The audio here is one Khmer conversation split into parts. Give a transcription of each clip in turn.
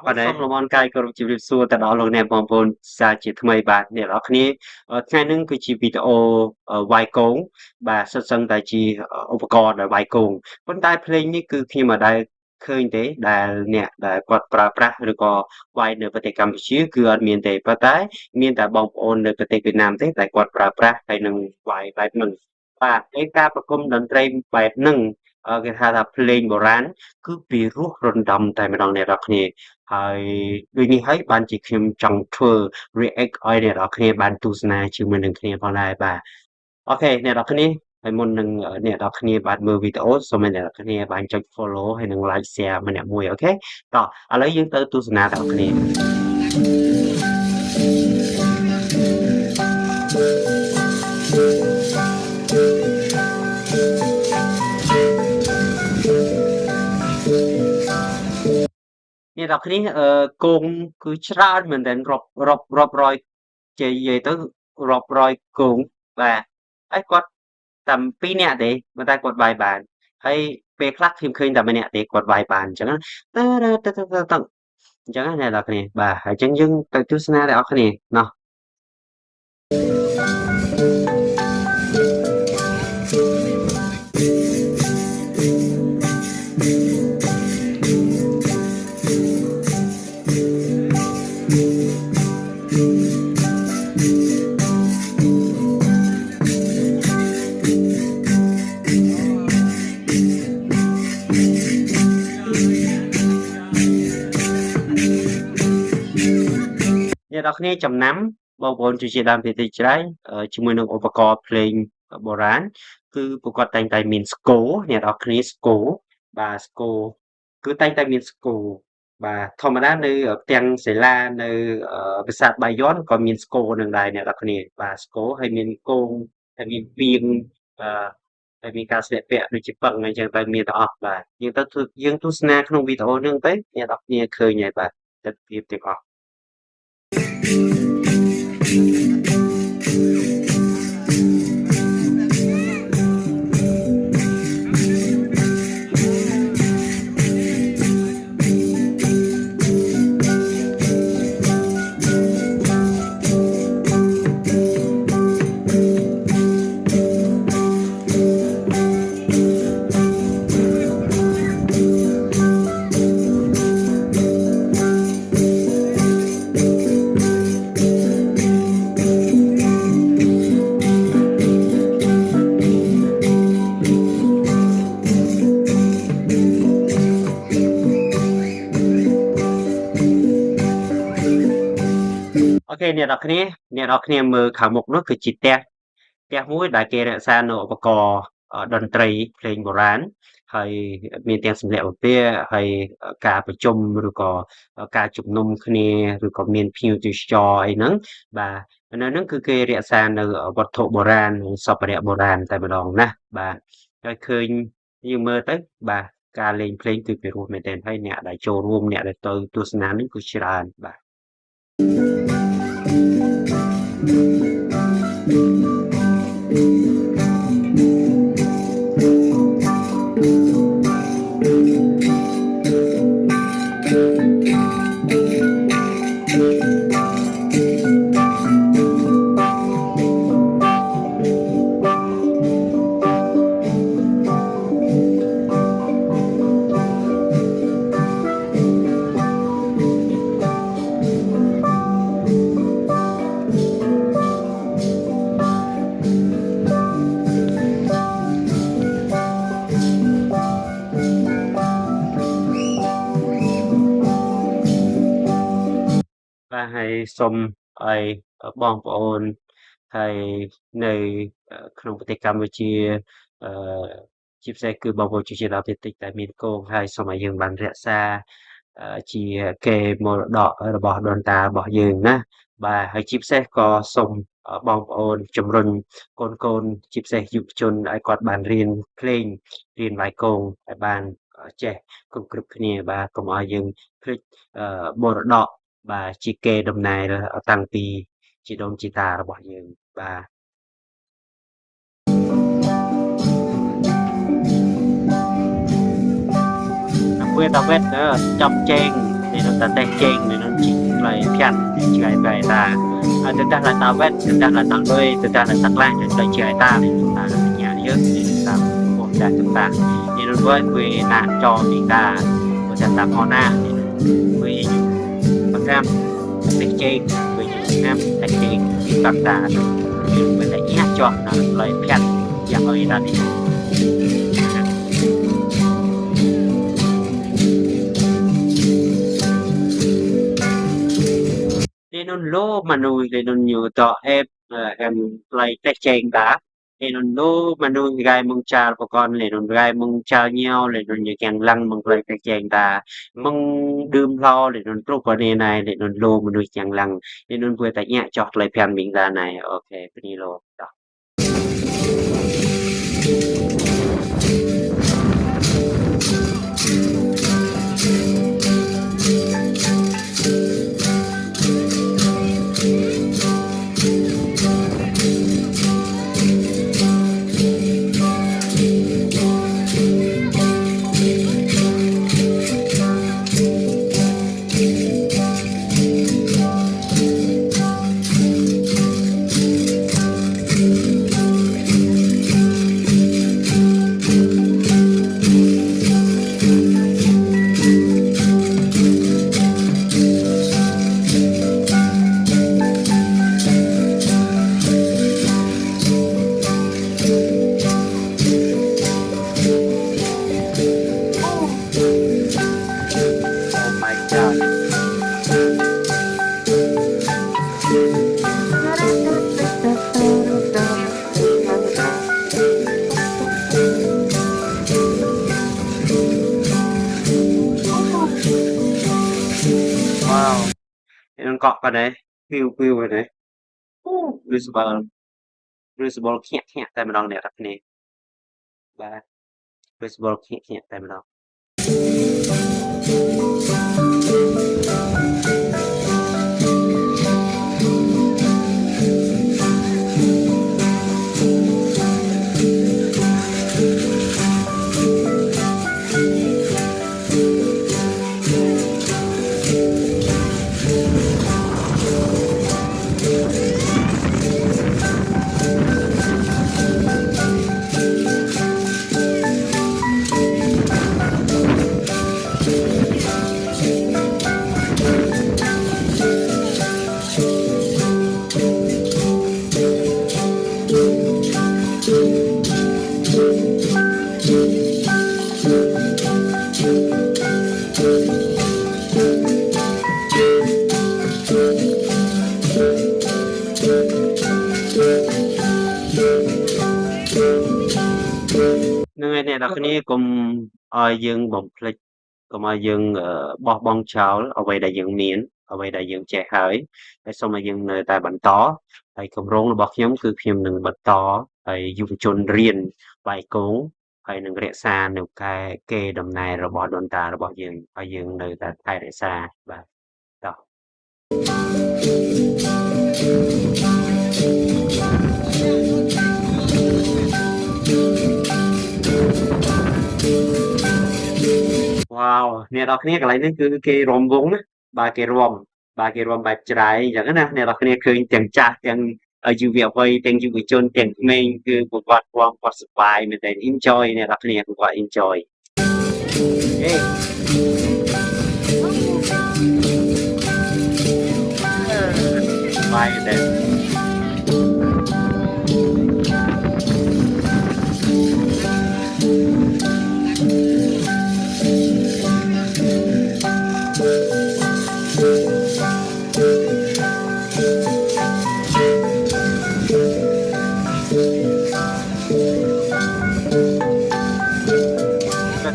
បាទសូមលំអរកាយគោរពជម្រាបសួរទៅដល់លោកអ្នកបងប្អូនសាជាថ្មីបាទអ្នកនរគ្នាថ្ងៃនេះគឺជាវីដេអូវាយកងបាទសុទ្ធសឹងតែជាឧបករណ៍ដែលវាយកងប៉ុន្តែភ្លេងនេះគឺខ្ញុំមិនដែលឃើញទេដែលអ្នកដែលគាត់ប្រើប្រាស់ឬក៏វាយនៅប្រទេសកម្ពុជាគឺអត់មានទេប៉ុន្តែមានតែបងប្អូននៅប្រទេសវៀតណាមទេដែលគាត់ប្រើប្រាស់ហើយនឹងវាយបែបហ្នឹងបាទឯការប្រគំតន្ត្រីបែបហ្នឹងគេហៅថាភ្លេងបុរាណគឺពីរោះរណ្ដំតែម្ដងអ្នកនរគ្នាហើយដូចនេះហើយបានជាខ្ញុំចង់ធ្វើ react ឲ្យអ្នកនរគ្នាបានទស្សនាជាមួយនឹងគ្នាផងដែរបាទ OK អ្នកនរគ្នាហើយមុននឹងអ្នកនរគ្នាបានមើលវីដេអូសូមឲ្យអ្នកនរគ្នាបានចុច follow ហើយនិង like share ម្នាក់មួយ OK តោះឥឡូវយើងទៅទស្សនាទាំងអស់គ្នាអ្នកនរគ្នាគងគឺច្រើនមែនទែនរាប់រាប់រាប់រយនិយាយទៅរាប់រយគងបាទហើយគាត់តែ2នាក់ទេប៉ុន្តែគាត់វាយបានហើយពេលខ្លះខ្ញុំឃើញតែម្នាក់ទេគាត់វាយបានអញ្ចឹងតើតើតើតើអញ្ចឹងណាអ្នកនរគ្នាបាទហើយអញ្ចឹងយើងទៅទស្សនាទាំងអស់គ្នាណោះអ្នកនរគ្នាចំណាំបងប្អូនជួយជាដើមភាគតិចច្រើនជាមួយនឹងឧបករណ៍ភ្លេងបុរាណគឺពួកគាត់តែងតែមានស្គរអ្នកនរគ្នាស្គរបាទស្គរគឺតែងតែមានស្គរបាទធម្មតានៅផ្ទាំងសិលានៅប្រាសាទបាយ័នក៏មានស្គរនឹងដែរអ្នកនរគ្នាបាទស្គរហើយមានគងហើយមានពីងហើយមានការស្លៀកពាក់ដូចជាប៉ឹងអីចឹងទៅមានទាំងអស់បាទយើងទៅយើងទស្សនាក្នុងវីដេអូហ្នឹងទៅអ្នកនរគ្នាឃើញហើយបាទទិដ្ឋភាពទាំងអស់ OK អ្នកនរគ្នាអ្នកនរគ្នាមើលខាងមុខនោះគឺជាផ្ទះផ្ទះមួយដែលគេរក្សានៅឧបករណ៍តន្ត្រីភ្លេងបុរាណហើយមានទាំងសម្លៀកបំពាក់ហើយការប្រជុំឬក៏ការជំនុំគ្នាឬក៏មានភ្ញៀវទេសចរអីហ្នឹងបាទនៅហ្នឹងគឺគេរក្សានៅវត្ថុបុរាណនិងសម្ភារៈបុរាណតែម្ដងណាបាទហើយឃើញយើងមើលទៅបាទការលេងភ្លេងគឺពិរោះមែនទែនហើយអ្នកដែលចូលរួមអ្នកដែលទៅទស្សនានេះគឺច្រើនបាទបាទហើយសូមឲ្យបងប្អូនហើយនៅក្នុងប្រទេសកម្ពុជាអឺជាពិសេសគឺបងប្អូនជនជាតិដើមភាគតិចដែលមានគងហើយសូមឲ្យយើងបានរក្សាជាកេរមរតករបស់ដូនតារបស់យើងណាបាទហើយជាពិសេសក៏សូមបងប្អូនជំរុញកូនៗជាពិសេសយុវជនឲ្យគាត់បានរៀនភ្លេងរៀនវាយកងឲ្យបានចេះគ្រប់គ្រប់គ្នាបាទកុំឲ្យយើងភ្លេចមរតកបាទជាកេរដំណែលតាំងពីជីដូនជីតារបស់យើងបាទតាវេតតាវេតចំជេង នេះនោះតាតេះជេងនេះនោះជីផ្លៃភាត់ឆ្ងាយផ្លៃតាអត់ទៅតាឡាតាវេតទៅតាឡាតាលុយទៅតាឡាតាក្លាទៅផ្លៃឆ្ងាយតានេះតាញ៉ាយើងនេះតាពុំតាតានេះនោះវិញណាចមីតាពុំតាផណានេះវិញប្រកាំតេះជេងវិញណាំតេះជេងពីតាតាវិញតែញ៉ាចោះណាផ្លៃភាត់យ៉ាងអីតានេះ លេនុនលោមនុយលេនុនញូតអេបអឹមផ្លៃតេះជេងតាលេនុនលោមនុយរៃមងចាលបកនលេនុនរៃមងចាលញ៉ោលេនុនញកាំងឡੰមងផ្លៃតេះជេងតាមងឌឺមឡោលេនុនទ្រុបនេះណៃលេនុនលោមនុយកាំងឡੰលេនុនពួយតែញាក់ចោះផ្លៃ5មីងតាណៃអូខេព្នីលោតោះ Oh my god. Wow. នឹងកក់ប៉ុណ្ណេះពីវពីវប៉ុណ្ណេះអូឬសបល់ឬសបល់ខ្ញាក់ខ្ញាក់តែម្ដងអ្នកទាំងគ្នាបាទឬសបល់ខ្ញាក់ខ្ញាក់តែម្ដង ហ្នឹងហើយអ្នកនរគ្នាកុំឲ្យយើងបំភ្លេចកុំឲ្យយើងបោះបង់ចោលអ្វីដែលយើងមានអ្វីដែលយើងចេះហើយហើយសូមឲ្យយើងនៅតែបន្តហើយគម្រោងរបស់ខ្ញុំគឺខ្ញុំនឹងបន្តហើយយុវជនរៀនបាយកងហើយនឹងរក្សានៅកែគេដំណែលរបស់ដូនតារបស់យើងហើយយើងនៅតែថែរក្សាបាទតោះ វ៉ាវអ្នកនរគ្នាកន្លែងនេះគឺគេរំវងណាបាទគេរំបាទគេរំបែបច្រៃអញ្ចឹងណាអ្នកនរគ្នាឃើញទាំងចាស់ទាំងយុវវ័យទាំងយុវជនទាំងក្មេងគឺពួកគាត់រំគាត់សប្បាយមែនទែន enjoy អ្នកនរគ្នាពួកគាត់ enjoy អេសប្បាយមែនទែន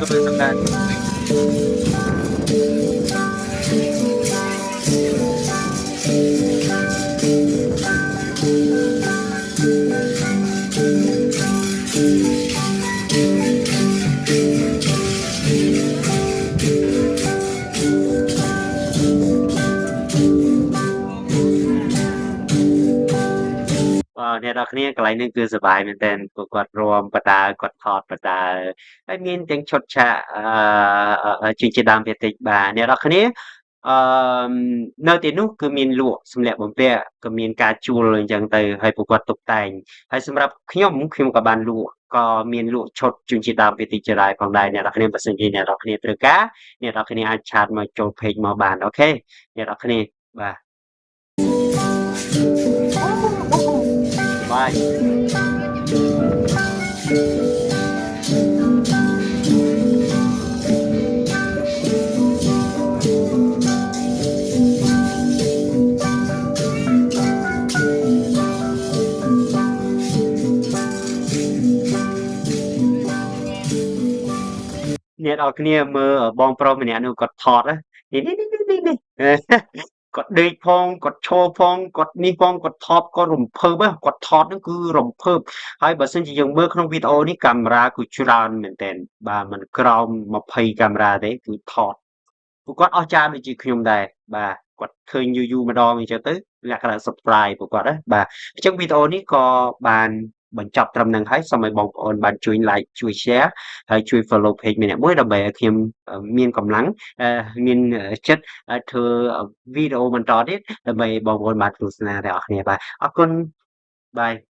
ទៅទៅសម្រាប់ បាទអ្នកនរគ្នាកន្លែងនេះគឺសប្បាយមែនទែនពួកគាត់រាំបដាគាត់ថតបដាហើយមានទាំងឈុតឆាកអឺជាជាដើមភាគតិចបាទអ្នកនរគ្នា អឺនៅទីនោះគឺមានលក់សម្លៀកបំពាក់ក៏មានការជួលអញ្ចឹងទៅហើយពួកគាត់តុបតែងហើយសម្រាប់ខ្ញុំខ្ញុំក៏បានលក់ក៏មានលក់ឈុតជនជាតិដើមភាគតិចចារ៉ាយផងដែរអ្នកនរគ្នាបើសិនជាអ្នកនរគ្នាត្រូវការអ្នកនរគ្នាអាច chat មកចូល page មកបាន OK អ្នកនរគ្នាបាទបាយ អ្នកនរគ្នាមើលបងប្រុសម្នាក់នោះគាត់ថតនេះនេះនេះនេះនេះគាត់ដេកផងគាត់ឈរផងគាត់នេះផងគាត់ថតគាត់រំភើបគាត់ថតហ្នឹងគឺរំភើបហើយបើសិនជាយើងមើលក្នុងវីដេអូនេះកាមេរ៉ាគឺច្រើនមែនទែនបាទមិនក្រោម20កាមេរ៉ាទេគឺថតពួកគាត់អស្ចារ្យដូចជាខ្ញុំដែរបាទគាត់ឃើញយូរយូរម្ដងអញ្ចឹងទៅលក្ខណៈ surprise ពួកគាត់ណាបាទអញ្ចឹងវីដេអូនេះក៏បានបញ្ចប់ត្រឹមហ្នឹងហើយសូមឲ្យបងប្អូនបានជួយ like ជួយ share ហើយជួយ follow page ម្នាក់មួយដើម្បីឲ្យខ្ញុំមានកម្លាំងមានចិត្តធ្វើវីដេអូបន្តទៀតដើម្បីបងប្អូនបានទស្សនាទាំងអស់គ្នាបាទអរគុណ bye.